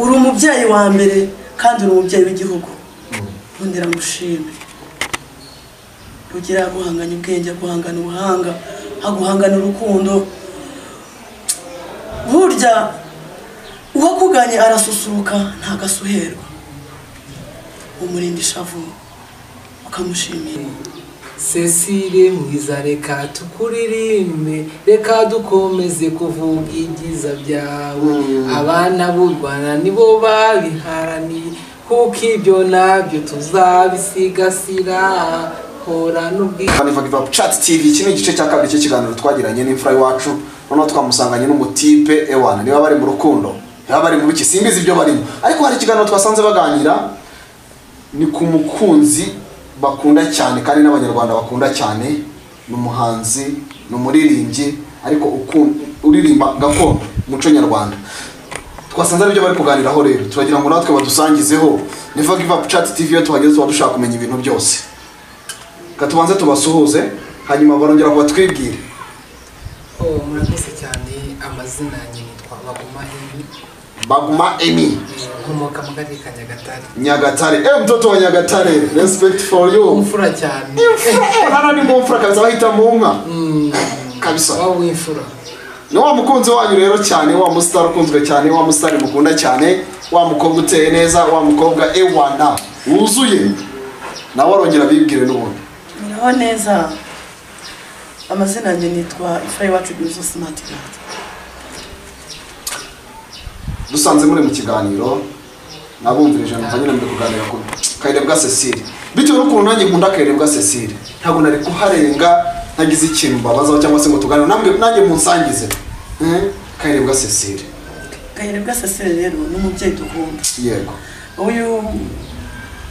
Uri umubyeyi wa mbere kandi uri umubyeyi w'igihugu. Nkundira ngushime. Rugira guhanganya ubwenge, guhangana ubuhanga, aguhangana urukundo. Burya uwakuganye arasusuruka ntagasuherwa. Umurinda ishavu ukamushimira. Cecile mwiza, reka tukuririmbe, reka dukomeze kuvuga ibyiza byawe. Abana b'u Rwanda nibo babiharaniye, kuko ibyo nabyo tuzabisigasira. Hora n'ubwiza. Never Give Up Chat TV, iki ni igice cya kabiri cy'ikiganiro twagiranye n'imfura iwacu. Noneho twamusanganye n'umutipe ewana, niba bari mu rukundo, niba bari mu biki, simbizi ibyo barimo, ariko hari ikiganiro twasanze baganira ni ku mukunzi bakunda cyane kandi n'abanyarwanda bakunda cyane. Ni umuhanzi, ni umuririmbyi, ariko uririmba gakondo, umuco nyarwanda. Twasanze aribyo bari kuganiraho. Rero turagira ngo natwe badusangizeho. Never Give Up Chat TV, iyo tuhageze tuba dushaka kumenya ibintu byose. Reka tubanze tubasuhuze, hanyuma barongera kubatwibwire. Oh, murakoze cyane. Amazina yanjye nitwa Baguma Emi. Baguma Emi. Nkomoka mu karere ka Nyagatare. Nyagatare, mtoto wa Nyagatare, respect for you. Imfura cyane. Imfura hano ni mu mfura kabisa, bahita mu nka kabisa. Waba w'imfura. Ni wa mukunzi wanyu rero cyane, wa mustar ukunzwe cyane, wa mustar mukunda cyane, wa mukobwa uteye neza, wa mukobwa ewana wuzuye. Nawe arongera bibwire n'ubundi. Muraho neza. Amazina yanjye nitwa Imfura Iwacu Gihozo Smart Girl. Dusanze muri mu kiganiro nabumvirije, numva nyine muri kuganira ku Kayirebwa Cecile. Bitewe n'ukuntu nanjye nkunda Kayirebwa Cecile, ntabwo nari kuharenga ntagize ikintu mbabazaho cyangwa se ngo tuganire namwe, nanjye munsangize. Kayirebwa Cecile. Kayirebwa Cecile rero ni umubyeyi dukunda.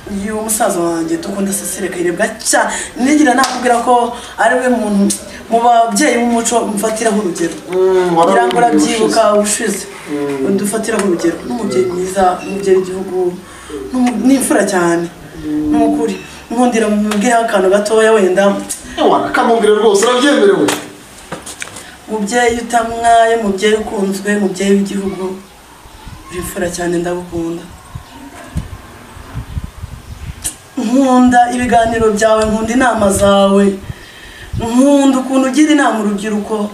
Uyu musaza wanjye dukunda Cecile Kayirebwa cyane. Nigira nakubwira ko ari we muntu mu babyeyi b'umuco mfatiraho urugero. Ngira ngo urabyibuka ubushize. Dufatiraho urugero. Ni umubyeyi mwiza, umubyeyi w'igihugu, ni imfura cyane. Ni ukuri. Nkundira mubwireho akantu gatoya wenda. Ewana, kamubwire rwose, urabyemerewe. Mubyeyi utamwaye, mubyeyi ukunzwe, mubyeyi w'igihugu, uri imfura cyane, ndagukunda. Nkunda ibiganiro byawe, nkunda inama zawe, nkunda ukuntu ugira inama urubyiruko.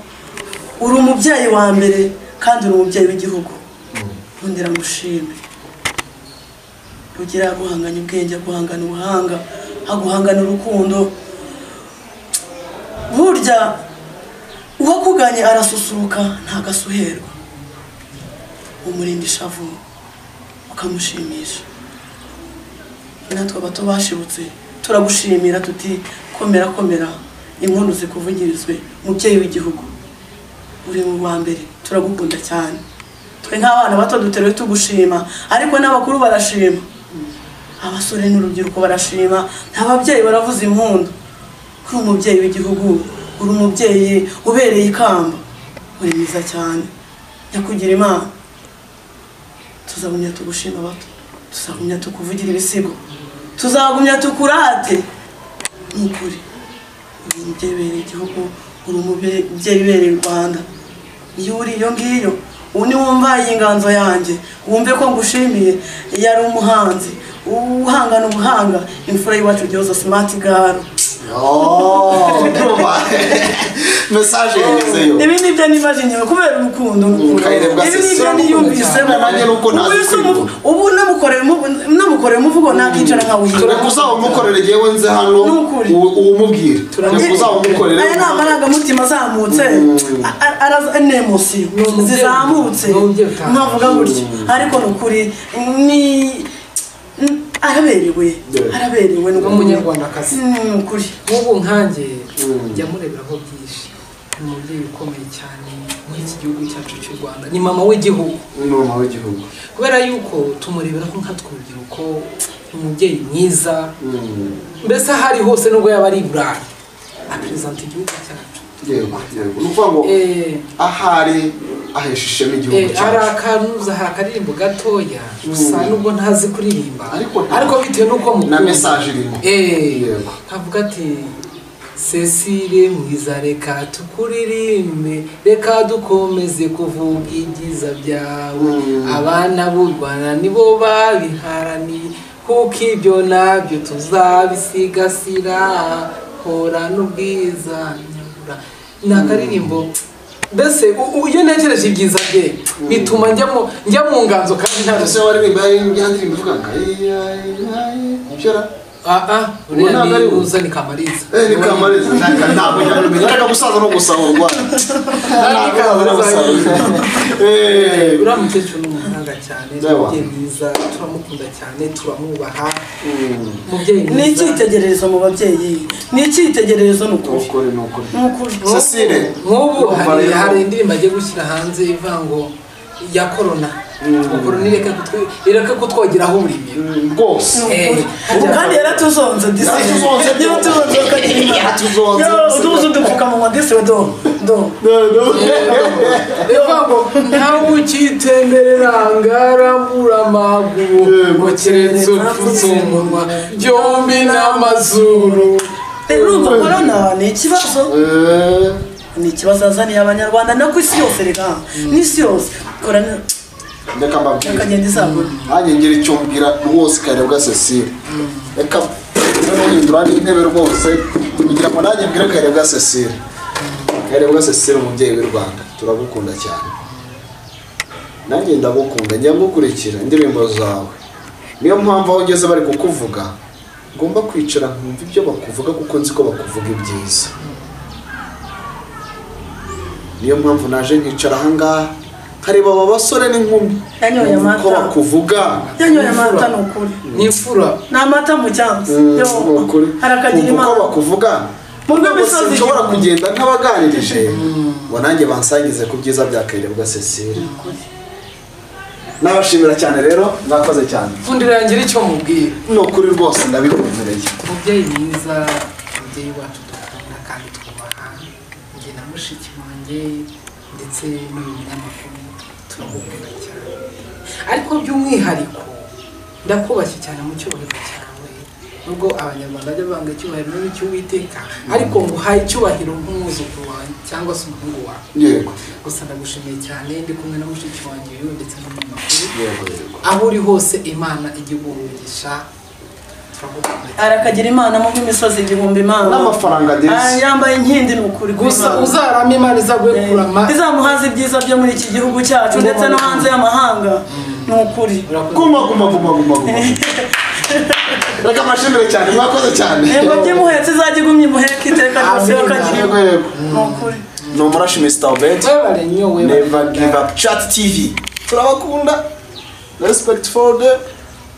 Uri umubyeyi wa mbere kandi uri umubyeyi w'igihugu. Nkundira ngushime. Rugira guhanganya ubwenge, guhangana ubuhanga, aguhangana urukundo. Burya uwakuganye arasusuruka ntagasuherwa. Umurinda ishavu ukamushimisha. Natwe abato bashibutse turagushimira tuti komera, komera, impundu zikuvugirizwe. Mubyeyi w'igihugu, uri mu wa mbere, turagukunda cyane. Twe nk'abana bato duteruye tugushima, ariko n'abakuru barashima, abasore n'urubyiruko barashima, ababyeyi baravuza impundu. Uri umubyeyi w'igihugu, uri umubyeyi ubereye ikamba, uri mwiza cyane, nyakugira Imana. Tuzagumya tugushima bato, tuzagumya tukuvugira ibisigo, tuzagumya tukurate. Ni ukuri, uri umubyeyi ubereye igihugu, uri umubyeyi ubereye u Rwanda. Iyo uri iyo ngiyo, ubu niwumva iyi nganzo yanjye, wumve ko ngushimiye. Iyo ari umuhanzi uhangana ubuhanga, Imfura y'Iwacu Gihozo Smart Girl. Oh, ndumva message yagezeyo. Ibi nibyo nibaje kubera urukundo n'ukuri. Kayirebwa Ibi nibyo Cecile. niyumvisemo. Nanjye nuko ntazi Ubu se kwivuga. Ubu namukorera umuvugo nakicara nkawuhimba. Reka uzawumukorere, yewe nze hano Nukuri. uwumubwire. Reka uzawumukorere. Aya ni amarangamutima azamutse, araza ni émotion Ni umubyeyi. zizamutse. Ni umubyeyi utangaje. Nkavuga gutya, ariko ni ukuri ni araberewe. Araberewe, ni ukuri. N'umunyarwandakazi. Ni ukuri. Nk'ubu nkanjye njya mureberaho byinshi. Ni umubyeyi ukomeye cyane muri iki gihugu cyacu cy'u Rwanda, ni mama w'igihugu. Ni mama w'igihugu. Kubera yuko tumureberaho nkatwe urubyiruko, ni umubyeyi mwiza. Mbese aho ari hose, nubwo yaba ari i Burayi, aperezanta igihugu cyacu. Yego, ni ukuvuga ngo ahari ahesha ishema igihugu Hari cyacu. Akanuza, hari akaririmbo gatoya gusa, nubwo ntazi kuririmba, Ariko ariko bitewe n'uko na mukunda. message irimo. Kavuga ati Cecile mwiza reka tukuririmbe, reka dukomeze kuvuga ibyiza byawe. Abana b'u Rwanda nibo babiharaniye, kuko ibyo nabyo tuzabisigasira. Hora n'ubwiza nyabura. Ni akaririmbo mbese iyo ntekereje ibyiza bye bituma njya mu nganzo kandi nta Ese waririmba ya ndirimbo ivuga ngo ayi uriya ni uza ni Kamariza. Ni Kamariza. Ntabwo njya reka gusaza no gusahurwa. Uriya mukecuru ni umuhanga cyane, ni umubyeyi mwiza, turamukunda cyane, turamwubaha. Umubyeyi mwiza. Ni icyitegererezo mu babyeyi, ni icyitegererezo ni ukuri. Ni ukuri. Cecile, nk'ubu hari indirimbo agiye gushyira hanze ivuga ngo ya corona. Corona ireka kutwogeraho uburimiro rwose. Kandi yaratuzonze disi. Yaratuzonze yaratuzonze. Uduze udupfukamunwa disi we do. Do. Bivuga ngo ntawe ukitemberera ngarambura amaguru ngo keretse upfutse umunwa byombi n'amazuru. Urumva corona ni ikibazo. Ni ikibazo azaniye abanyarwanda no ku isi yose reka. N'isi yose. Corona reka mbabwire nanjye ngira icyo mbwira rwose Kayirebwa Cecile. Reka nuhindura n'intebe rwose kugira ngo nanjye mbwire Kayirebwa Cecile. Kayirebwa Cecile umubyeyi w'u Rwanda turagukunda cyane. Nanjye ndagukunda, njya ngukurikira indirimbo zawe. Niyo mpamvu aho ugeze bari kukuvuga ngomba kwicara nkumva ibyo bakuvuga kuko nzi ko bakuvuga ibyiza. Niyo mpamvu naje nkicara aha ngaha nkareba aba basore n'inkumi ko bakuvuga. Yanyoye amata ni ukuri. Ni imfura. Ni amata mu cyansi. Harakagira Imana. Uko bakuvuga mu rw'imisozi nshobora kugenda ntabaganirije ngo nanjye bansangize ku byiza bya Kayirebwa Cecile. Nabashimira cyane rero, mwakoze cyane. Nkundira ngira icyo mubwira. Ni ukuri rwose ndabikwemereye. Umubyeyi mwiza, umubyeyi wacu dukunda kandi twubaha, njye na mushiki wanjye ndetse n'uyu munyamakuru turamukunda cyane. Ariko by'umwihariko ndakubashye cyane mu cyubahiro cyawe, nubwo abanyarwanda bajya banga icyubahiro n'icy'Uwiteka, ariko nguhaye icyubahiro nk'umwuzukuru wanjye cyangwa se umuhungu wawe. Yego. Gusa ndagushimiye cyane ndi kumwe na mushiki wanjye uyu ndetse n'umunyamakuru. Yego yego. Aho uri hose Imana ijye iguha. Arakagira Imana mu rw'imisozi igihumbi Imana. N'amafaranga desi. Yambaye inkindi ni ukuri. Gusa uzarama Imana izaguhe kurama. Izamuhaza ibyiza byo muri iki gihugu cyacu ndetse no hanze y'amahanga. Ni ukuri. Guma guma guma guma guma. Reka amashimire cyane, mwakoze cyane. Yego byimuhetse izajya igumya imuheka iteka ryose akagira. Yego yego. Ni ukuri. Ni umurashi Mr. Obed. Never give up. Chat TV. Turabakunda. Respect for the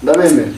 ndabemera.